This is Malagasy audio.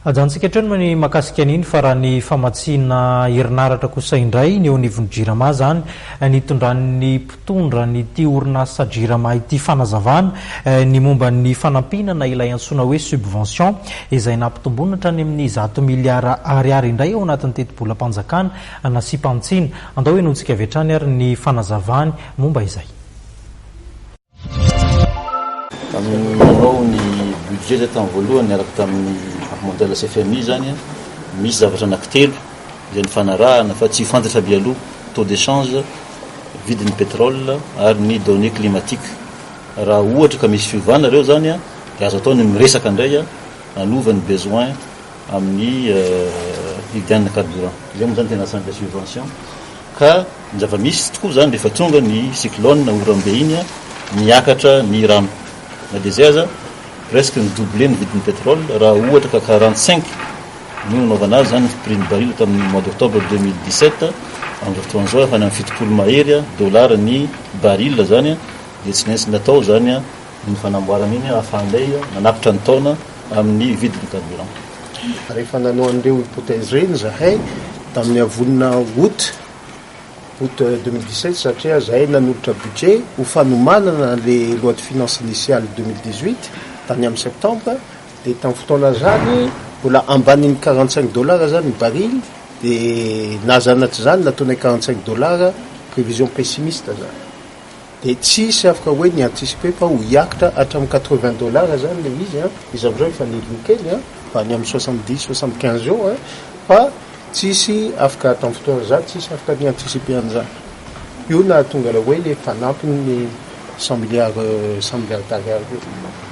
Ajanontsika hatreo ny mahakasika an'iny fa raha ny famatsiana herinaratra kosa indray ny eo anivon'ny Jirama izany nitondran'ny mpitondra an'ity orinasa Jirama ity fanazavana ny momba ny fanampiana na ilay antsoina hoe subvention izay nampitomboina hatrany amin'ny zato miliara ariary indray ao anatin'ny tetibolam-panjakana nasiam-panitsiana. Andao henointsika avy hatrany ary ny fanazavany momba izay. Tamin'ny nanao ny budget zay tamin'ny voalohany niaraka tamin'ny Banque Mondiale sy FMI zany, misy zavatra anankitelo izay nifanarahana fa tsy fantatra mialoha, taux d'échange, vidin'ny pétrole ary ny données climatiques. Raha ohatra ka misy fiovana ireo zany dia azo atao ny miresaka indray hanova ny besoin amin'ny fividianana carburant. Izay moa zany tena asan'ilay subvention. Ka ny zava-misy tokoa izany rehefa tonga ny cyclone oram-be iny miakatra ny rano. Na dia izay aza presque ni-doubler ny vidin'ny pétrole raha ohatra ka 45 no nanaovana azy izany ny prix ny baril tamin'ny mois d'octobre 2017, amin'izao fotoana izao efa any amin'ny 70 mahery dollars ny baril izany dia tsy maintsy natao izany ny fanamboarana iny ahafahanay nanapitra ny taona amin'ny vidin'ny carburant. Rehefa nanao an'ireo hypothèse ireny izahay tamin'ny avonina août, août 2017 satria izahay nanolotra budget ho fanomanana le loi de finance initiale 2018 tany amin'ny septembre dia tamin'ny fotoana izany mbola ambanin'ny 45 dollars izany ny baril dia na izany na tsy izany nataonay 45 dollars prévision pessimiste izany. Dia tsisy afaka hoe ni anticiper fa ho hiakitra hatramin'ny 80 dollars zany le izy an, izy amin'izao efa nidina kely an, fa any amin'ny 70, 75 eo an, fa tsisy afaka tamin'ny fotoana zany tsisy afaka ni anticiper an'izany. Io nahatonga ilay hoe le fanampiny ny 100 milliards, 100 milliards d'ariary io.